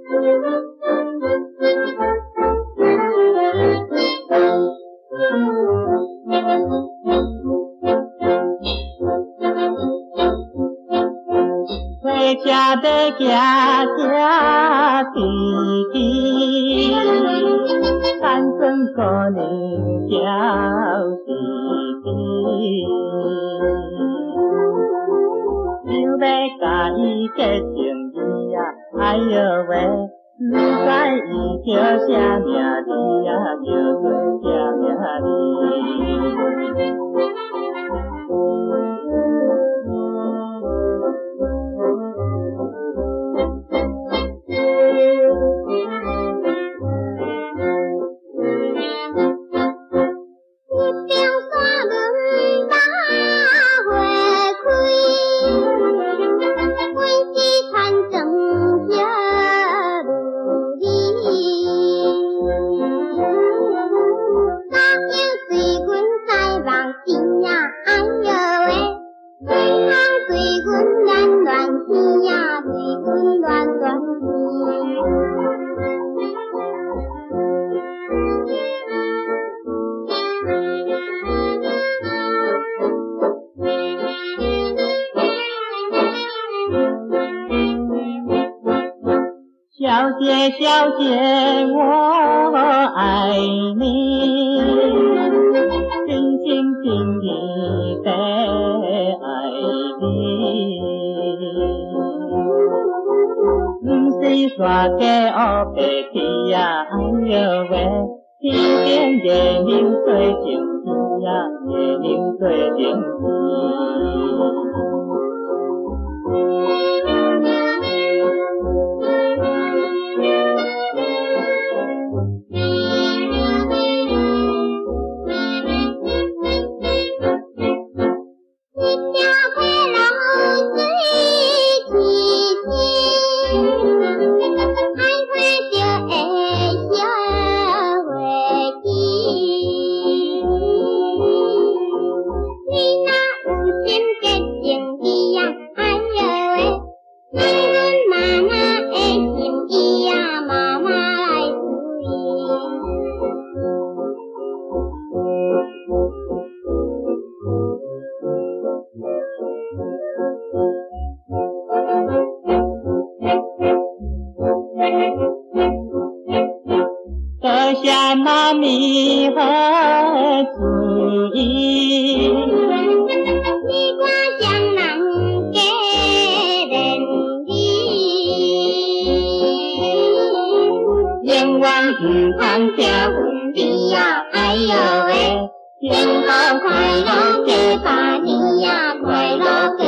火車欲行行甜甜，牵船姑娘娇滴滴，想欲共伊结情义啊，哎喲喂，毋知伊叫啥名字啊，叫做啥名字。小姐，小姐，我愛你，真心真意的愛你，毋是煞假烏白痴呀，哎喲喂，天頂月亮做證據呀，月亮做證據。多謝媽咪好主意，你我雙人結連理，永遠毋通聽阮邊呀，哎喲喂，幸福快樂過百年呀，快樂過。